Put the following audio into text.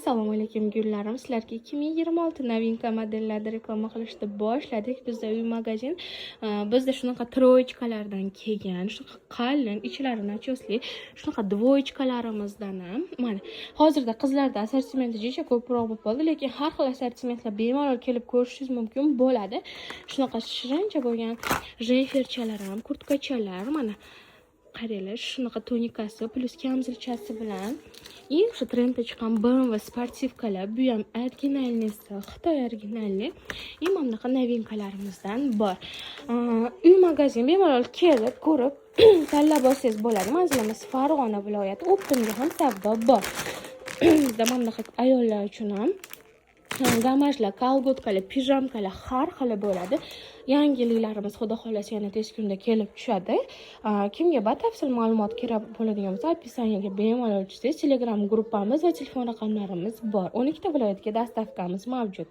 Assalomu alaykum, gullarim. Sizlarga 2026 новинка modellarni reklama qilishni boshladik. Bizda uy magazin, bizda shunaqa троечка lardan kelgan, shunaqa qalin, ichlari начёс li, shunaqa двоечка larimizdan ham. Mana, hozirda qizlarda assortimenti juda ko'proq bo'lib qoldi, lekin har xil assortimentlar bemalol kelib ko'rishingiz mumkin bo'ladi. Shunaqa shirincha bo'lgan jemperchalar ham, kurtkachalar, mana qaranglar, shunaqa tunikasi плюс kamzilchasi bilan. И o'sha trendda chiqqan BMW спортивка lar, bu ham оригинальный si, Xitoy оригинальный. И mana bunaqa новинка larimizdan bor. Uy magazin, bemalol kelib ko'rib, tanlab olsangiz bo'ladi. Manzilimiz Farg'ona viloyati, оптом ga ham savdo bor bizda. Mana bunaqa ayollar uchun ham gamashlar, kolgotkalar, pijamkalar har xili bo'ladi. Yangiliklarimiz, xudo xohlasa, yana tez kunda kelib tushadi. Kimga batafsil ma'lumot kerak bo'ladigan bo'lsa, описание ga bemalol tushsangiz, Telegram gruppamiz va telefon raqamlarimiz bor. 12 ta viloyatga доставка miz mavjud.